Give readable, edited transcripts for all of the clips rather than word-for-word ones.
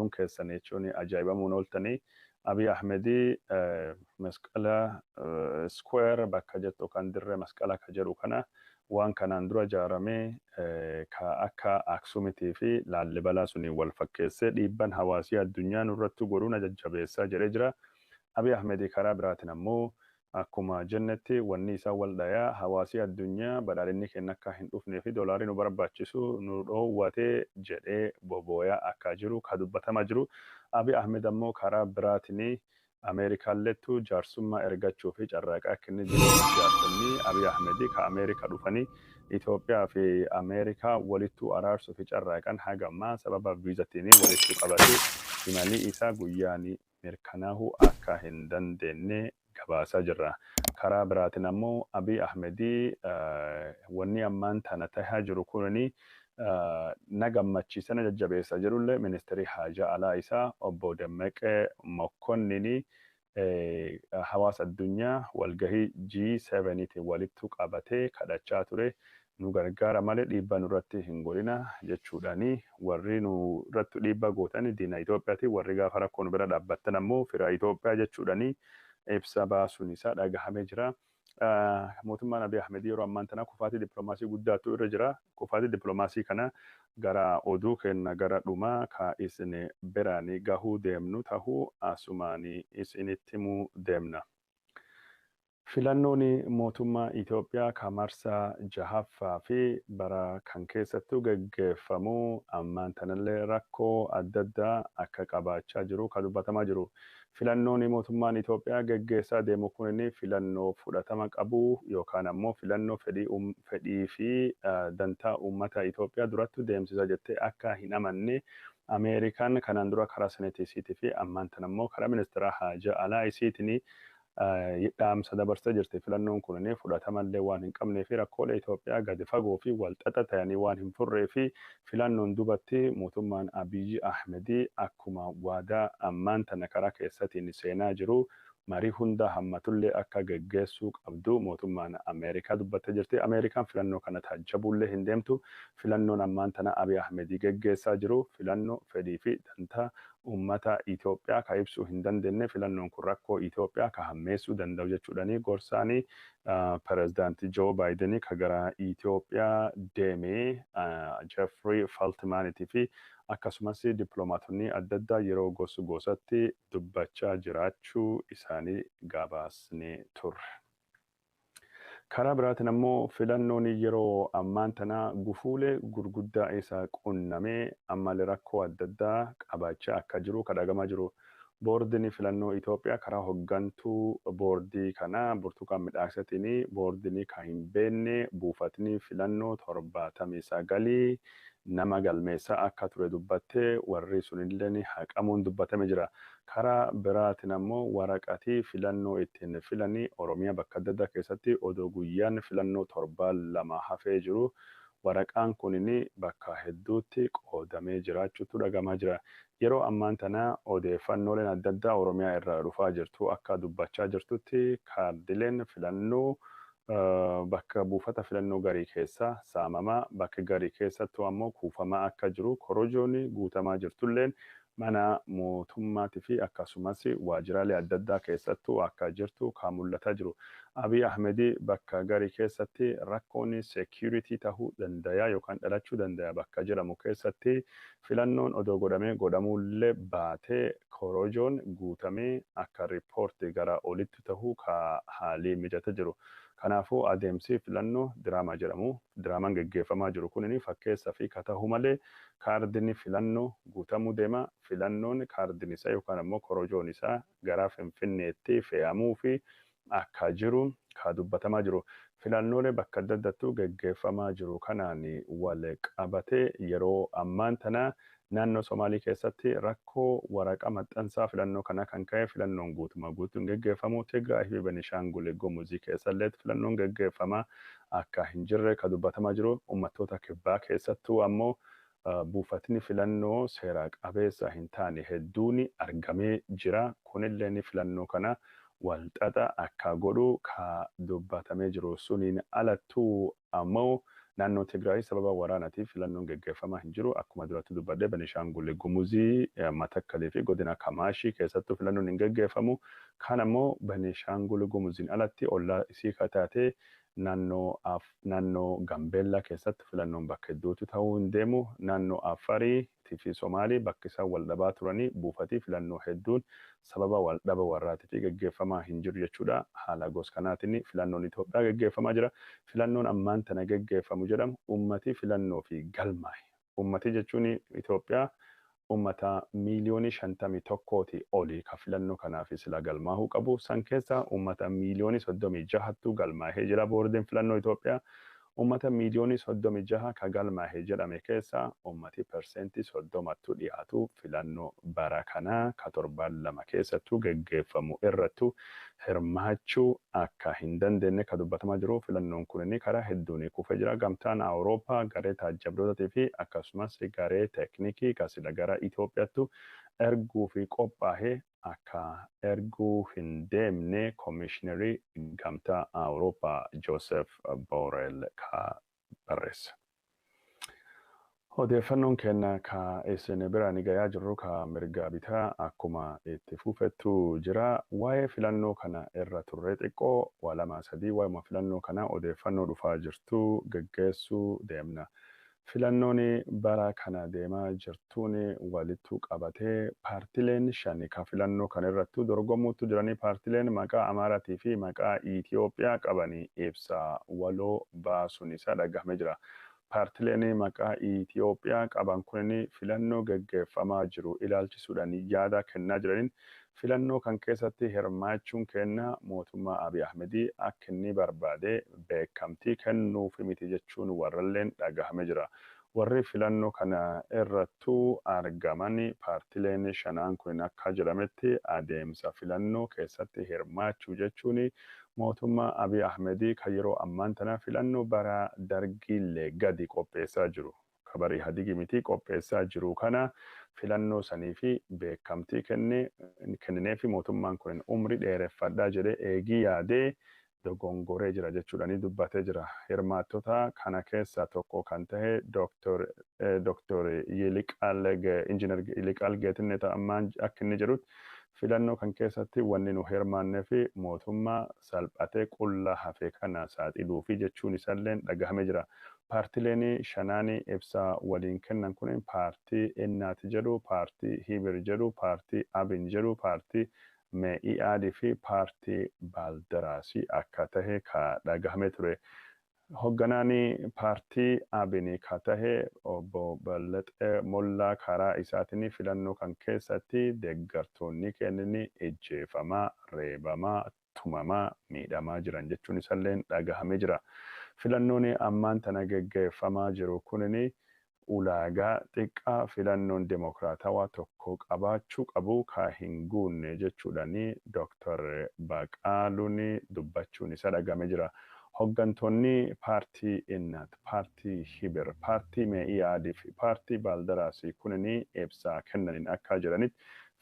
Hedduun keessan jechuun ajaa'ibamuun ooltanii. Abiy Ahmedii Masqala Square bakka jettu kan dirree Masqala ka jedhu kana waan kanaan dura ijaaramee ka akka Aksumitii fi Laallibalaa suniin wal fakkeessee dhiibban hawaasii addunyaa nurratti godhuun jajjabeessaa jedhee jira. Abiy Ahmedii karaa biraatiin ammoo akkuma jennetti wanni isaa wal dhayaa hawaasii addunyaa badhaadhinni keenya akka hin dhufnee fi doolaarii nu barbaachisu nu dhoowwatee jedhee bobooyaa akka jiru ka dubbatamaa jiru. Abiy Ahmed ammoo karaa biraatiin Ameerikaallettu jaarsummaa ergachuu fi carraaqaa akka inni jiru, jaarsonni Abiy Ahmed ka Ameerikaa dhufanii Itoophiyaa fi Ameerikaa walittuu araarsuu fi carraaqan haga ammaa sababa viizatiin walittuu qabatee imalii isaa guyyaan mirkanaa'uu akka hin dandeenye gabaasaa jirra. Karaa biraatiin ammoo Abiy Ahmed wanni ammaan tana tahaa jiru kunini na gammachiisa, na jajjabeessa jedhullee, ministeerri haajaa alaa isaa obbo Demmeqee Mokkonnini hawaasa addunyaa walgahii G7tiin walittu qabatee kadhachaa ture. Nu gargaara malee dhiibbaa nurratti hin godhina jechuudhaani, warri nu irratti dhiibbaa gootan diina Itoophiyaati, warri gaafa rakkoo nu bira dhaabbattan ammoo fira Itoophiyaa jechuudhaani ibsa baasuun isaa dhagahamee jira. Mootummaan Abiy Ahmed yeroo ammaan tana kufaatii dippiloomaasii guddaatu irra jira. Kufaatii dippiloomaasii kana gara oduu kenna gara dhumaa ka isin biraan gahuu deemnu tahuu asumaan isinitti himuu deemna. Filannoon mootummaa Itoophiyaa ka marsaa jahaffaa fi bara kan keessattuu geggeeffamu ammaan tanallee rakkoo adda addaa akka qabaachaa jiru ka dubbatamaa jiru. Filannoon mootummaan Itoophiyaa geggeessaa deemu kun filannoo fudhatama qabu yookaan ammoo filannoo fedhii fi dantaa uummata Itoophiyaa duratti deemsisa jettee akka hin amanne Ameerikaan kanaan dura karaa seneetii isiitii fi ammaan tan ammoo karaa ministeera haajaa alaa isiitiin dhaamsa dabarsitee jirti. Filannoon kun fudhatamallee waan hin qabnee fi rakkoolee Itoophiyaa gadi fagoo fi walxaxa ta'anii waan hin furree fi filannoon dubatti mootummaan Abiyyi Ahmedii akkuma waadaa ammaan tana karaa keessatiin seenaa jiru marii hunda hammatullee akka geggeessuu qabdu mootummaan Ameerikaa dubbattee jirti. Ameerikaan filannoo kana taajjabuullee hin deemtu. Filannoon ammaan tana Abiy Ahmedii geggeessaa jiru filannoo fedhii fi dantaa uummata Itoophiyaa ka ibsuu hin dandeenye, filannoon kun rakkoo Itoophiyaa ka hammeessuu danda'u jechuudhani gorsaanii pirezidaantii Joo Baayidenii ka gara Itoophiyaa deemee Jeffrey Feltmanitii fi akkasumas dippiloomaatonni adda addaa yeroo gosa gosatti dubbachaa jiraachuu isaanii gabaasnee turre. Karaa biraatiin ammoo filannoon yeroo ammaan tana gufuulee gurguddaa isa qunnamee ammallee rakkoo adda addaa qabaachaa akka jiru kan dhagamaa jiru. Boordiin filannoo Itoophiyaa karaa hoggantuu boordii kanaa Burtukaan Midhaaksaatiin boordiin kan hin beekne buufatni filannoo 79 nama galmeessaa akka ture dubbattee, warri sunillee haqamuun dubbatame jira. Karaa biraatiin ammoo waraqatii filannoo ittiin filanii Oromiyaa bakka adda addaa keessatti odoo guyyaan filannoo 2 torbaan hafee jiru waraqaan kunin bakka hedduutti qoodamee jiraachuutu dhagamaa jira. Yeroo ammaan tana odeeffannooleen adda addaa Oromiyaa irraa dhufaa jirtu akka dubbachaa jirtutti, kaardileen filannoo bakka buufata filannoo garii keessa saamamaa, bakka garii keessattuu ammoo kuufamaa akka jiru, korojoon guutamaa jirtulleen mana mootummaatii fi akkasumas waajjiraalee adda addaa keessattuu akka jirtu kan mul'ataa jiru. Abiy Ahmed bakka garii keessatti rakkoon security tahuu danda'a yookaan dhalachuu danda'a bakka jedhamu keessatti filannoon odoo godhamee godhamuullee baatee korojoon guutamee akka riippoortii gara olitti tahuu ka haalii mijate jiru. Kanaafuu adeemsi filannoo diraamaa jedhamu, diraamaan geggeeffamaa jiru kunin fakkeessa fi ka ta'u malee kaardiin filannoo guutamuu deema. Filannoon kaardiin isaa yookaan ammoo korojoon isaa gara Finfinneetti fe'amuu fi akka jiru ka dubbatamaa jiru. Filannoolee bakka adda addaattuu geggeeffamaa jiru kanaan wal qabatee yeroo ammaan tana naannoo Somaalii keessatti rakkoo waraqaa maxxansaa filannoo kana kan ka'e filannoon guutumaa guutuun geggeeffamu, Tigraay fi Benishaangul Gumuzii keessallee filannoon geggeeffamaa akka hin jirre ka dubbatamaa jiru. Uummattoota kibbaa keessattuu ammoo buufatni filannoo seera qabeessa hin taane hedduun argamee jira. Kunillee filannoo kana walxaxa akka godhu ka dubbatamee jiru. Suniin alattuu ammoo Naannoo Tigraay sababa waraanaatiif filannoon geggeeffamaa hin jiru. Akkuma duratti dubbadhe, Benishaangul Gumuzii, Matakkalii fi godina Kamaashii keessattuu filannoon hin geggeeffamu. Kaan ammoo Benishaangul Gumuziin alatti ollaa isii kataatee naannoo Gambeellaa keessatti filannoon bakka hedduutti ta'uu hin deemu. Naannoo Affarii fi Somaalii bakki isaan wal dhabaa turanii buufatii filannoo hedduun sababa wal dhaba warraatii fi geggeeffamaa hin jiru jechuudha. Haala gos kanaatiin filannoon Itoophiyaa geggeeffamaa jira. Filannoon ammaan tana geggeeffamu jedhamu uummatii filannoo fi galmaa'e. Uummatii jechuun Itoophiyaa uummata miiliyoonii 51 olii ka filannoo kanaaf sila galmaa'uu qabu. San keessa uummata miiliyoonii 36ttu galmaa'ee jira boordiin filannoo Itoophiyaa. Uummata miiliyoonii 36 ka galmaa'ee jedhame keessa uummati 30%ttu dhiyaatu filannoo bara kanaa ka torbaan 2 keessattuu geggeeffamu irrattu hirmaachuu akka hin dandeenye ka dubbatamaa jiru. Filannoon kun karaa hedduun kufee jira. Gamtaan Awurooppaa garee taajjabdootatii fi akkasumas garee teeknikii ka sila gara Itoophiyaattu erguu fi qophaa'ee akka erguu hin deemne koomishiinarii Gamtaa Awurooppaa Joosef Borrell ka barreesse. Odeeffannoon keenya ka isin biraan gayaa jirru ka mirga bitaa akkuma itti fufettu jira. Waa'ee filannoo kana irra turre xiqqoo waa lama sadii waa'uma filannoo kana odeeffannoo dhufaa jirtu geggeessuu deemna. Filannoon bara kana deemaa jirtuun walittu qabatee paartileen shani ka filannoo kana irrattu dorgomuutu jiranii, paartileen maqaa Amaaraatii fi maqaa Itoophiyaa qabanii ibsa waloo baasuun isaa dhagahamee jira. Paartileen maqaa Itoophiyaa qaban kun filannoo geggeeffamaa jiru ilaalchisuudhaan yaada kennaa jiraniin, filannoo kan keessatti hirmaachuun kenna mootummaa Abiy Ahmedii akka inni barbaade beekamtii kennuufi miti jechuun warralleen dhagahamee jira. Warri filannoo kana irrattuu argaman paartileen shanaan kun akka jedhametti, adeemsa filannoo keessatti hirmaachuu jechuun mootummaa Abiy Ahmedii kan yeroo ammaan tana filannoo bara dargiillee gadi qopheessaa jiru, ka bara Ihadigi miti qopheessaa jiru kana, filannoo sanii fi beekamtii kennee fi mootummaan kun umrii dheereffadhaa jedhee eegii yaadee dogongoree jira jechuudhaan dubbatee jira. Hirmaattota kana keessaa tokko kan ta'e Dooktor Yiliqaal, Injiinar Yiliqaal Geetinnet ammaan akka inni jedhutti, filannoo kan keessatti wanni nu hirmaannee fi mootummaa salphatee qullaa hafe kana saaxiluu fi jechuun isaallee dhagahamee jira. Paartileen shanaanii ibsa waliin kennan kun paartii Innaati jedhu, paartii Hibir jedhu, paartii Abin jedhu, paartii Me'i'aadii fi paartii Baaldaraasii akka tahe ka dhagahamee ture. Hoogganaan paartii Abin ka tahe obbo Ballaxee Mollaa karaa isaatiin, filannoo kan keessatti deeggartoonni kennan ijjeefamaa, reebamaa, tumamaa, miidhamaa jiran jechuun isaallee dhagahamee jira. Filannoon ammaan tana geggeeffamaa jiru kunin ulaagaa xiqqaa filannoon dimokiraatawaa tokko qabaachuu qabu ka hin guunne jechuudhaan Dooktar Baqaaluun dubbachuun isa dhagahame jira. Hooggantoonni paartii Innaat, paartii Hibir, paartii Me'iyaadii fi paartii Baaldaraasii kunin ibsa kennaniin akka jedhanitti,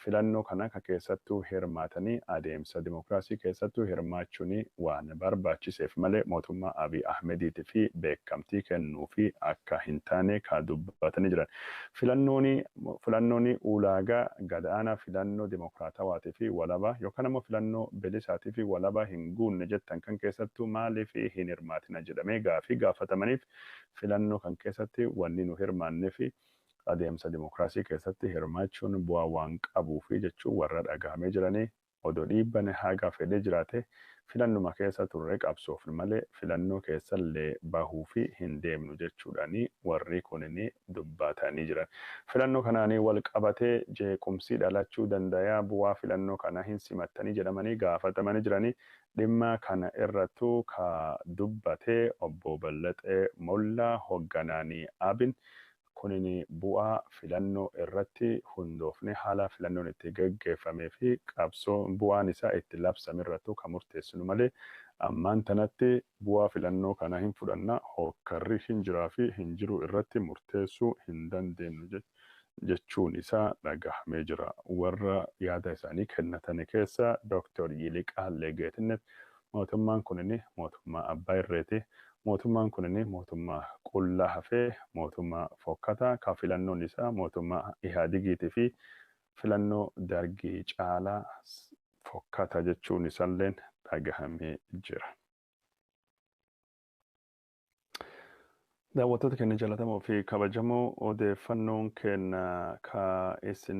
filannoo kana ka keessattuu hirmaatanii adeemsa dimokiraasii keessattuu hirmaachuun waan barbaachiseef malee mootummaa Abiy Ahmediitii fi beekamtii kennuu fi akka hin taane ka dubbatanii jiran. Filannoon ulaagaa gadaanaa filannoo dimokiraatawaatii fi walabaa yookaan ammoo filannoo bilisaatii fi walabaa hin guunne jettan kan keessattuu maaliif hin hirmaatina jedhamee gaafii gaafatamaniif, filannoo kan keessatti wanni nu hirmaannee fi adeemsa dimokiraasii keessatti hirmaachuun bu'aa waan qabuu fi jechuun warra dhagahamee jiranii, odoo dhiibban haga fedhee jiraate filannuma keessa turre qabsoofne malee filannoo keessallee bahuu fi hin deemnu jechuudhaani warri kunin dubbatanii jiran. Filannoo kanaanii wal qabatee jeequmsi dhalachuu danda'a, bu'aa filannoo kana hin simattanii jedhamanii gaafatamanii jiranii, dhimma kana irrattuu ka dubbatee obbo Ballaxee Mollaa hoogganaanii Abin kunin, bu'aa filannoo irratti hundoofne haala filannoon itti geggeeffamee fi qabsoo bu'aan isaa itti labsame irrattuu kan murteessinu malee ammaan tanatti bu'aa filannoo kana hin fudhanna, hookkarri hin jiraa fi hin jiru irratti murteessuu hin dandeenyu jechuun isaa dhagahamee jira. Warra yaada isaanii kennatan keessa Dr. Yiliqaal Geetinnet, mootummaan kunin mootummaa abbaa irreeti. Mootummaan kunin mootummaa qullaa hafee, mootummaa fokkataa, ka filannoon isaa mootummaa Ihaadigiitii fi filannoo Dargii caalaa fokkata jechuun isaalleen dhagahamee jira. Daawwattoota keenya jaallatamoo fi kabajamoo, odeeffannoon keenya ka isin